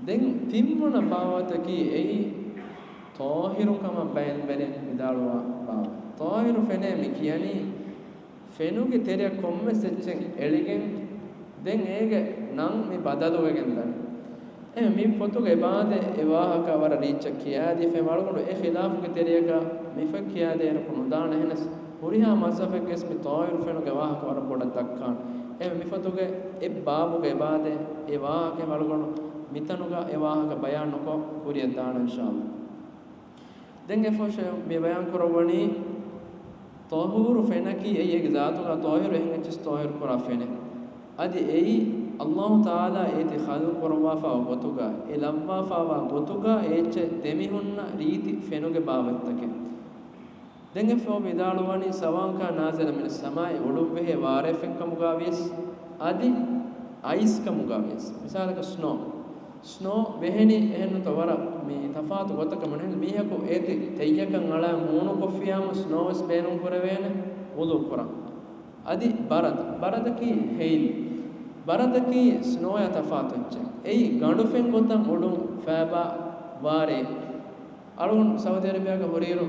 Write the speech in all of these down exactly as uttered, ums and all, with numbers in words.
ދެން ތިންވަނަ ބާވަތަކީ އެއީ ޠާހިރު ކަމަށް ބައިންވެރިން ވިދާޅުވާ ބާވަތް. ޠާހިރު ފެނޭ މި ކިޔަނީ ފެނުގެ ތެރެއަށް ކޮންމެސް އެއްޗެއް އެޅިގެން ދެން އޭގެ ނަން މި ބަދަލުވެގެން ދަނީ. އެހެން މި ފޮތުގެ އެބާދެ އެ ވާހަކަ ވަރަށް ރީއްޗަށް ކިޔާދީފަ އަޅުގަނޑު އެ ޚިލާފުގެ ތެރެއަކަށް މި ފޮތް ކިޔާދޭއިރަކު ނުދާނެ. އެހެނަސް ހުރިހާ މަޒްހަބެއްގެސް މި ޠާހިރު ފެނުގެ ވާހަކަ ވަރަށް ބޮޑަށް ދައްކާނެ. އެހެން މި ފޮތުގެ އެއް ބާބުގެ އެބާދެ އެ ވާހަކަ އަޅުގަނޑު މިތަނުގަ އެ ވާހަކަ ބަޔާން ނުކޮށް ކުރިއަށް ދާނަން އިންޝާﷲ. ދެން އެ ފޮތް މި ބަޔާން ކުރައްވަނީ ޠަހޫރު ފެނަކީ އެއީ އޭގެ ޒާތުގަ ޠާހިރު އެހެން އެއްޗިސް ޠާހިރު ކުރާ ފެނެއް. އަދި އެއީ ﷲ ތަޢާލާ އޭތި ޚަލްޤު ކުރައްވާފާވާ ގޮތުގަ، އެ ލައްވާފާވާ ގޮތުގަ އެ އެއްޗެއް ދެމިހުންނަ ރީތި ފެނުގެ ބާވަތްތަކެއް. ދެން އެ ފޮތް ވިދާޅުވަނީ، سواء كان نازلا من السماء، އުޑުން ވެހޭ ވާރޭ ފެންކަމުގަ ވިޔަސް، އަދި އައިސްކަމުގަ ވިޔަސް. މިސާލަކަށް ސްނޯ. ސްނޯ ވެހެނީ އެހެންނުތަ ވަރަށް މި ތަފާތު ގޮތަކަށް މިނެހެން މީހަކު އޭތި ތެއްޔަކަށް އަޅާ މޫނުކޮށްފިޔާމު ސްނޯ ވެސް ބޭނުން ކުރެވޭނެ ވުޟޫ ކުރަން. އަދި ބަރަދަ، ބަރަދަކީ ހެއިލް. ބަރަދަކީ ސްނޯޔާ ތަފާތު އެއްޗެއް. އެއީ ގަނޑުފެން ގޮތަށް އުޑުން ފޭބާ ވާރޭ. އަޅުގަނޑު ސައުދީ އަރަބިޔާގަ ހުރިއިރު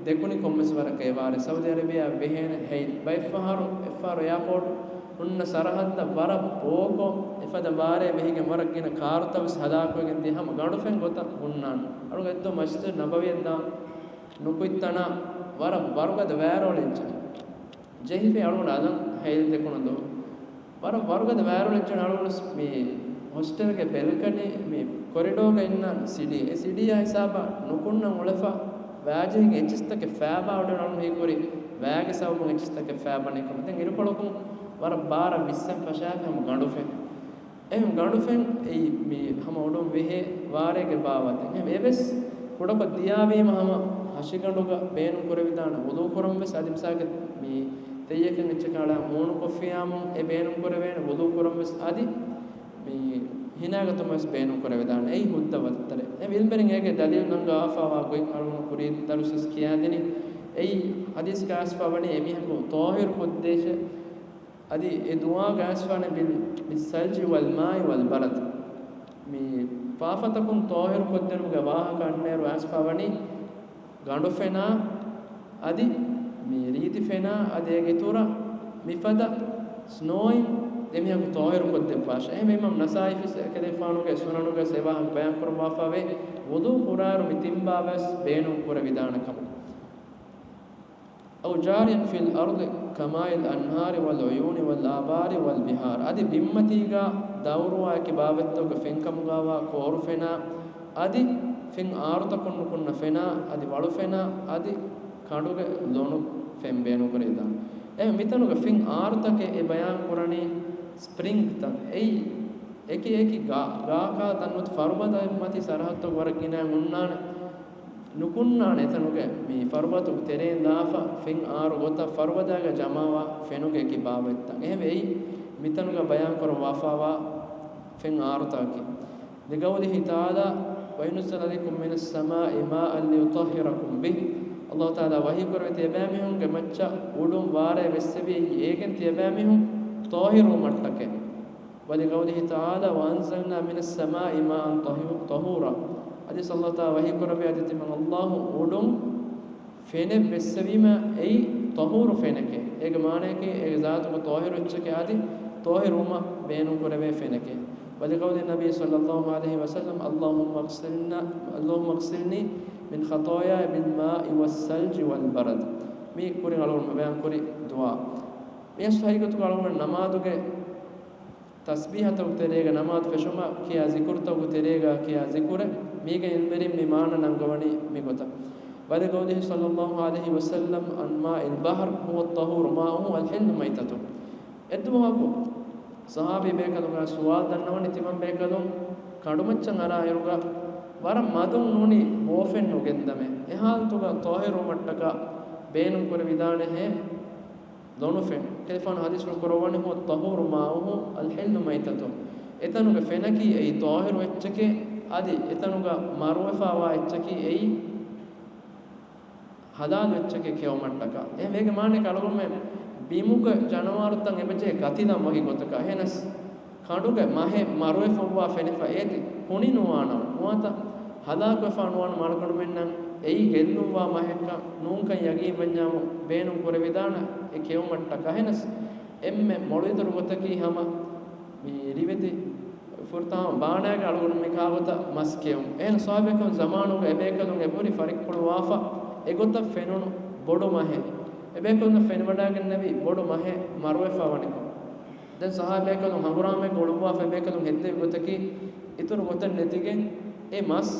ދެކުނި ކޮންމެސް ވަރަކަށް އެ ވާރޭ. ސައުދީ އަރަބިޔާ ވެހޭނެ ހެއިލް. ބައެއްފަހަރު، އެއްފަހަރު އެއާޕޯޓް ހުންނަ ސަރަހައްދަށް ވަރަށް ބޯކޮށް، އެފަދަ ވާރޭ ވެހިގެން ވަރަށް ގިނަ ކާރުތައް ވެސް ހަލާކުވެގެން ދިޔަ ހަމަ ގަނޑުފެން ގޮތަށް ހުންނާނެ. އަޅުގަނޑު އެއްދުވަހު މަސްޖިދު ނަބަވީއަށް ދާން ނުކުތްތަނާ ވަރަށް ވަރުގަދަ ވާރޯޅި އެއްޗެއް ޖެހިފައި އަޅުގަނޑު އަލަން ހެއިލް ދެކުނު ދުވަހު. ވަރަށް ވަރުގަދަ ވާރޯޅި އެއްޗެއް އަޅުގަނޑު މި ހޮސްޓެލްގެ ބެލްކަނީ މި ކޮރިޑޯގަ އިންނަ ސިޑީ. އެ ސިޑީއާ ހިސާބަށް ނުކުންނަން އުޅެފަ ވާޖެހިގެން އެއްޗިސްތަކެއް ފޭބާ އުޑުން އަޅުގަނޑު ހީކުރި ވާގެ ސަބަބުން އެއްޗިސްތަކެއް ފޭބަނީ ކަމަށް. ދެން އިރުކޮޅަކުން ވަރަށް ބާރަށް ވިއްސަން ފަށާފަ ހަމަ ގަނޑުފެން. އެހެން ގަނޑުފެން އެއީ މި ހަމަ އުޑުން ވެހޭ ވާރޭގެ ބާވަތެއް. އެހެން އެވެސް ކުޑަކޮށް ދިޔާވީމަ ހަމަ ހަށިގަނޑުގަ ބޭނުން ކުރެވިދާނެ ވުޟޫ ކުރަން ވެސް. އަދި މިސާލަކަށް މި ތެއްޔަކަށް އެއްޗަކަށް އަޅާ މޫނު ކޮށްފިޔާމު އެ ބޭނުން ކުރެވޭނެ ވުޟޫ ކުރަން ވެސް. އަދި މި ހިނާގަތުމަށް ވެސް ބޭނުން ކުރެވިދާނެ. އެއީ ހުއްދަ ވައްތަރެއް. އެ އިލްމުވެރިން އޭގެ ދަލީލު ނަންގަވާފާވާ ގޮތް އަޅުގަނޑު ކުރީ ދަރުސް ވެސް ކިޔާދިނީ. އެއީ ޙަދީޘްގަ އައިސްފާ ވަނީ އެމީހަކު ޠާހިރު ކޮށްދޭށޭ. އަދި އެ ދުޢާގަ އައިސްފާނެ بال، بالثلج والماء والبرد. މި ފާފަތަކުން ޠާހިރު ކޮށްދިނުމުގެ ވާހަކަ އަންނައިރު އައިސްފާ ވަނީ ގަނޑު ފެނާ، އަދި މި ރީތި ފެނާ، އަދި އޭގެ އިތުރަށް މިފަދަ ސްނޯއިން އެމީހަކު ޠާހިރު ކޮށްދެއްވާށޭ. އެހެންވެ އިމާމް ނަސާއީ ފިސް އެކަލޭފާނުގެ ސުނަނުގަ އެ ވާހަކަ ބަޔާން ކުރައްވާފަވޭ، ވުޟޫ ކުރާއިރު މި ތިން ބާވަތް ވެސް ބޭނުން ކުރެވިދާނެ ކަމަށް. أو جار في الأرض كماء الأنهار والعيون والآبار والبحار. އަދި ބިންމަތީގަ ދައުރުވާ އެކި ބާވަތްތަކުގެ ފެންކަމުގައިވާ ކޯރު ފެނާ، އަދި ފެން އާރުތަކުން ނުކުންނަ ފެނާ، އަދި ވަޅު ފެނާ، އަދި ކަނޑުގެ ލޮނު ފެން ބޭނުން ކުރެވިދާނެ. އެ މިތަނުގެ ފެން އާރުތަކެއް އެ ބަޔާން ކުރަނީ ސްޕްރިންގްތައް. އެއީ އެކި އެކި ގާ، ގާކާ ތަން ނުވަތަ ފަރުބަދަ މަތި ސަރަހައްދު ވަރަށް ގިނަ ހުންނާނެ. ނުކުންނާނެ އެތަނުގެ މި ފަރުބަދަ ތެރެއިން ލާފަ ފެން އާރު ގޮތަށް ފަރުބަދައިގަ ޖަމާވާ ފެނުގެ އެކި ބާވަތްތައް. އެހެންވެ އެއީ މިތަނުގަ ބަޔާން ކުރައްވާފާވާ ފެން އާރުތަކަކީ. لقوله تعالى: وينزل عليكم من السماء ماء ليطهركم به. ﷲ ތަޢާލާ ވަޙީ ކުރެވޭ ތިޔަބައިމީހުންގެ މައްޗަށް އުޑުން ވާރޭ ވެއްސެވި އޭގެން ތިޔަބައިމީހުން ޠާހިރުވުމަށްޓަކައި. ولقوله تعالى: وأنزلنا من السماء ماء طهو، طهورا. އަދި ﷲ ތަޢާލާ ވަޙީ ކުރެއްވި އަދި ތިމަން ﷲ އުޑުން ފެނެއް ވެއްސެވީމަ އެއީ ޠަހޫރު ފެނެކޭ. އޭގެ މާނަޔަކީ އޭގެ ޒާތުގަ ޠާހިރު އެއްޗެކޭ އަދި ޠާހިރުވުމަށް ބޭނުން ކުރެވޭ ފެނެކޭ. ولقول النبي صلى الله عليه وسلم: اللهم اغسلنا، اللهم اغسلني من خطاياي بالماء والثلج والبرد. މީ ކުރިން އަޅުގަނޑު ބަޔާން ކުރި ދުޢާ. މިޔަސް ހަގީގަތުގަ އަޅުގަނޑު ނަމާދުގެ ތަސްބީޙަތަކު ތެރޭގަ ނަމާދު ފެށުމަށް ކިޔާ ޒިކުރުތަކު ތެރޭގަ ކިޔާ ޒިކުރެއް. މީގެ އިލްމުވެރިން މި މާނަ ނަންގަވަނީ މިގޮތަށް. ولقوله صلى الله عليه وسلم: أن ماء البحر هو الطهور ماؤه الحل ميتته. އެއްދުވަހަކު ޞަޙާބީ ބޭކަލުންގެ ސުވާލު ދަންނަވަނީ ތިމަން ބޭކަލުން ކަނޑުމައްޗަށް އަރާއިރުގަ ވަރަށް މަދުން ނޫނީ ބޯފެން ނުގެންދަމޭ. އެ ޙާލަތުގަ ޠާހިރުވުމަށްޓަކާ ބޭނުން ކުރެވިދާނެހޭ ލޮނުފެން. ކަލޭފާނު ޙަދީޘްފުޅު ކުރައްވަނީ: هو الطهور ماؤه الحل ميتته. އެތަނުގެ ފެނަކީ އެއީ ޠާހިރު އެއްޗެކޭ، އަދި އެތަނުގަ މަރުވެފާވާ އެއްޗަކީ އެއީ ޙަލާލު އެއްޗެކޭ ކެއުމަށްޓަކާ. އެހެންވެ އޭގެ މާނައަކީ އަޅުގަނޑުމެން ބިމުގެ ޖަނަވާރުތައް އެބަޖެހޭ ކަތިލަން ވަކި ގޮތަކަށް. އެހެނަސް ކަނޑުގެ މަހެއް މަރުވެފައިވާ ފެނިފަ އޭތި ކުނި ނުވާނަމަ، ނުވަތަ ހަލާކުވެފަ ނުވާނަމަ އަޅުގަނޑުމެންނަށް އެއީ ގެއްލުންވާ މަހެއްކަން ނޫންކަން ޔަގީންވަންޏާމު ބޭނުން ކުރެވިދާނެ އެ ކެއުމަށްޓަކާ. އެހެނަސް އެންމެ މޮޅު އިތުރު ގޮތަކީ ހަމަ މި ރިވެތި ފުރަތަމަ ބާނާގެ އަޅުގަނޑު މި ކާގޮތަށް މަސް ކެއުން. އެހެން ޞަޙާބީންގެ ޒަމާނުގަ އެބޭކަލުން އެބަހުރި ފަރިއްކުޅުވާފަ އެގޮތަށް ފެނުނު ބޮޑު މަހެއް. އެބޭކަލުން ފެނިވަޑައިގެންނެވި ބޮޑު މަހެއް މަރުވެފަ ވަނިކޮށް. ދެން ޞަޙާބީންގެ ހަނގުރާމައެއް އުޅުއްވާފަ އެބޭކަލުން ހެއްދެވި ގޮތަކީ، އިތުރު ގޮތެއް ނެތިގެން އެ މަސް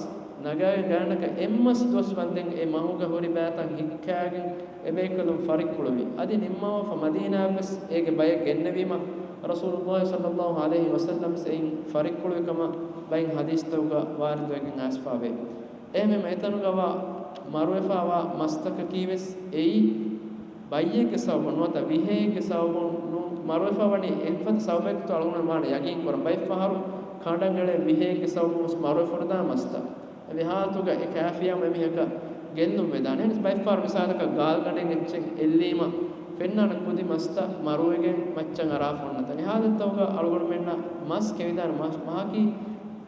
ނަގާގެން ގާތްގަނޑަކަށް އެއްމަސް ދުވަސް ވަންދެން އެ މަހުގެ ހުރި ބައިތައް ހިއްކާގެން އެބޭކަލުން ފަރިއްކުޅުވި. އަދި ނިންމަވާފަ މަދީނާއަށްވެސް އޭގެ ބައެއް ގެންނެވީމަ، ރަސޫލުﷲ ޞައްލަﷲ ޢަލައިހި ވަސައްލަމް އެއިން ފަރިއްކުޅުވި ކަމަށް ބައެއް ޙަދީޘްތަކުގަ ވާރިދުވެގެން އައިސްފަވޭ. އެހެންވީމަ އެތަނުގަވާ މަރުވެފަވާ މަސްތަކަކީވެސް އެއީ ބައްޔެއްގެ ސަބަބުން ނުވަތަ ވިހޭގެ ސަބަބުން ނޫން، މަރުވެފަ ވަނީ އެއްފަދަ ސަބަބެއްގެ އަޅުގަނޑު ވާނެ ޔަގީން ކުރަން. ބައެއްފަހަރު ކަނޑަށް އެޅޭ ވިހޭގެ ސަބަބުން ވެސް މަރުވެފަ ހުރިދާނެ މަސްތައް. އެ ހާލަތުގަ އެ ކާފިޔާ އެމީހަކަށް ގެއްލުން ވެދާނެ. އެހެނަސް ބައެއްފަހަރު މިސާލަކަށް ގާލުގަނޑެއް އެއްޗެއް އެއްލީމަ ފެންނާނެ ކުދި މަސްތައް މަރުވެގެން މައްޗަށް އަރާފަ އޮންނަތަން. އެ ހާލަތުގަ އަޅުގަނޑުމެންނަށް މަސް ކެވިދާނެ މަސް، މަހަކީ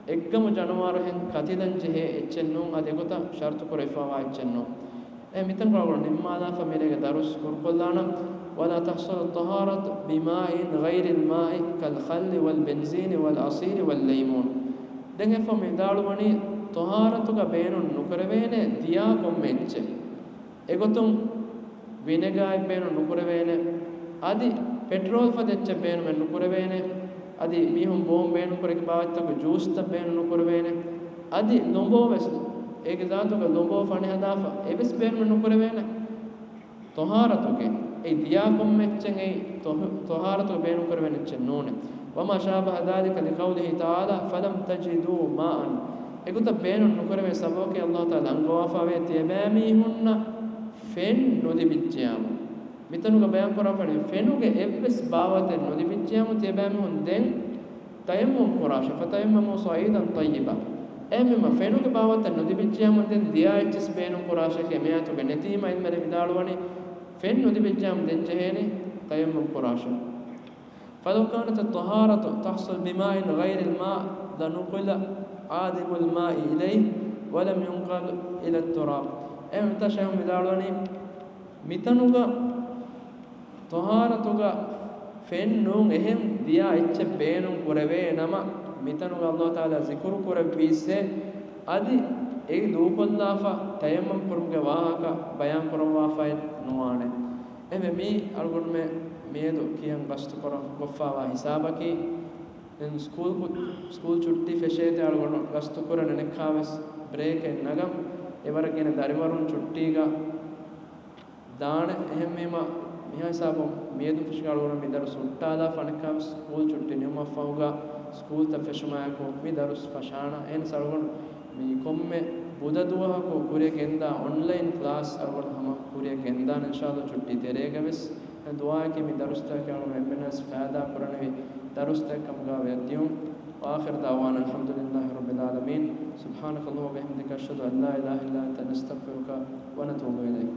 އެއްގަމު ޖަނަވާރުހެން ކަތިލަން ޖެހޭ އެއްޗެއް ނޫން، އަދި އެގޮތަށް ޝަރުތު ކުރެވިފައިވާ އެއްޗެއް ނޫން. އެ މިތަން ކޮޅަށް ނިންމާލާފަ މިރޭގެ ދަރުސް ކުރުކޮށްލާނަން. ولا تحصل الطهارة بماء غير الماء كالخل والبنزين والعصير والليمون. ދެން އެފަ މި ވިދާޅުވަނީ ޠަހާރަތުގަ ބޭނުން ނުކުރެވޭނެ ދިޔާ ކޮންމެ އެއްޗެއް. އެގޮތުން ވިނެގާއެއް ބޭނުން ނުކުރެވޭނެ. އަދި ޕެޓްރޯލް ފަދަ އެއްޗެއް ބޭނުމެއް ނުކުރެވޭނެ. އަދި މީހުން ބޯން ބޭނުން ކުރެކި ބާވަތްތަކު ޖޫސްތައް ބޭނުން ނުކުރެވޭނެ. އަދި ލޮނބޯ ވެސް، އޭގެ ޒާތުގަ ލޮނބޯ ފަނި ހަދާފަ އެވެސް ބޭނުމެއް ނުކުރެވޭނެ. ޠަހާރަތުގެ އެ ދިޔާ ކޮންމެ އެއްޗެއް އެއީ ޠަހު-، ޠަހާރަތުގަ ބޭނުން ކުރެވޭނެ އެއްޗެއް ނޫނޭ. وما شابه ذلك لقوله تعالى فلم تجدوا ماء. އެގޮތަށް ބޭނުން ނުކުރެވޭ ސަބަބަކީ ﷲ ތަޢާލާ އަންގަވާފަވޭ ތިޔަބައިމީހުންނަށް ފެން ނުލިބިއްޖެޔާމު. މިތަނުގަ ބަޔާން ކުރާފަ ވަނީ ފެނުގެ އެއްވެސް ބާވަތެއް ނުލިބިއްޖެޔާމު ތިޔަބައިމީހުން ދެން ތަޔައްމުމް ކުރާށޭ. فتيمموا صعيدا طيبا. އެހެންވީމަ ފެނުގެ ބާވަތެއް ނުލިބިއްޖެޔާމު ދެން ދިޔާ އެއްޗިސް ބޭނުން ކުރާށޭ ކަމެއް އާޔަތުގަ ނެތީމަ ޢިލްމުވެރިން ވިދާޅުވަނީ ފެން ނުލިބިއްޖެޔާމު ދެން ޖެހޭނީ ތަޔައްމުމް ކުރާށޭ. فلو كانت الطهارة تحصل بماء غير الماء لنقل عادم الماء إليه ولم ينقل إلى التراب. އެހެންތާ ޝައިޚު ވިދާޅުވަނީ، މިތަނުގަ ޠަހާރަތުގަ ފެން ނޫން އެހެން ދިޔާ އެއްޗެއް ބޭނުން ކުރެވޭ ނަމަ، މިތަނުގަ ﷲ ތަޢާލާ ޒިކުރު ކުރެއްވީސްއޭ، އަދި އެ ދޫކޮށްލާފަ ތަޔައްމަމް ކުރުމުގެ ވާހަކަ ބަޔާން ކުރައްވާފައެއް ނުވާނެ. އެހެންވެ މީ އަޅުގަނޑުމެން މިއަދު ކިޔަން ގަސްތު ކުރަ-، ކޮށްފައިވާ ހިސާބަކީ، ދެން ސްކޫލް ކު-، ސްކޫލް ޗުއްޓީ ފެށޭތީ އަޅުގަނޑު ގަސްތު ކުރަން ނެނެއްކާވެސް ބްރޭކެއް ނަގަން، އެވަރަށް ގިނަ ދަރިވަރުން ޗުއްޓީގަ ދާނެ. އެހެންވީމަ، މިހާ ހިސާބުން މިއަދު ފެށިގެން އަޅުގަނޑު މި ދަރުސް ހުއްޓާލާ ފަނެއްކާވެސް ސްކޫލް ޗުއްޓި ނިމުމަށްފަހުގަ ސްކޫލްތައް ފެށުމާއެކު މި ދަރުސް ފަށާނަ. އެހެނަސް އަޅުގަނޑު މި ކޮންމެ ބުދަ ދުވަހަކު ކުރިއަށް ގެންދާ އޮންލައިން ކްލާސް އަޅުގަނޑު ހަމަ ކުރިއަށް ގެންދާނެ އިންޝާﷲ ޗުއްޓީ ތެރޭގަވެސް. ދުޢާއަކީ މި ދަރުސްތަކަކީ އަޅުގަނޑު އެންމެނަށް ފައިދާ ކުރަނިވި ދަރުސްތަކެއް ކަމުގަ ވެއްދިޔުން. وآخر دعوانا الحمد لله رب العالمين. سبحانك اللهم وبحمدك أشهد أن لا إله إلا أنت نستغفرك ونتوب إليك.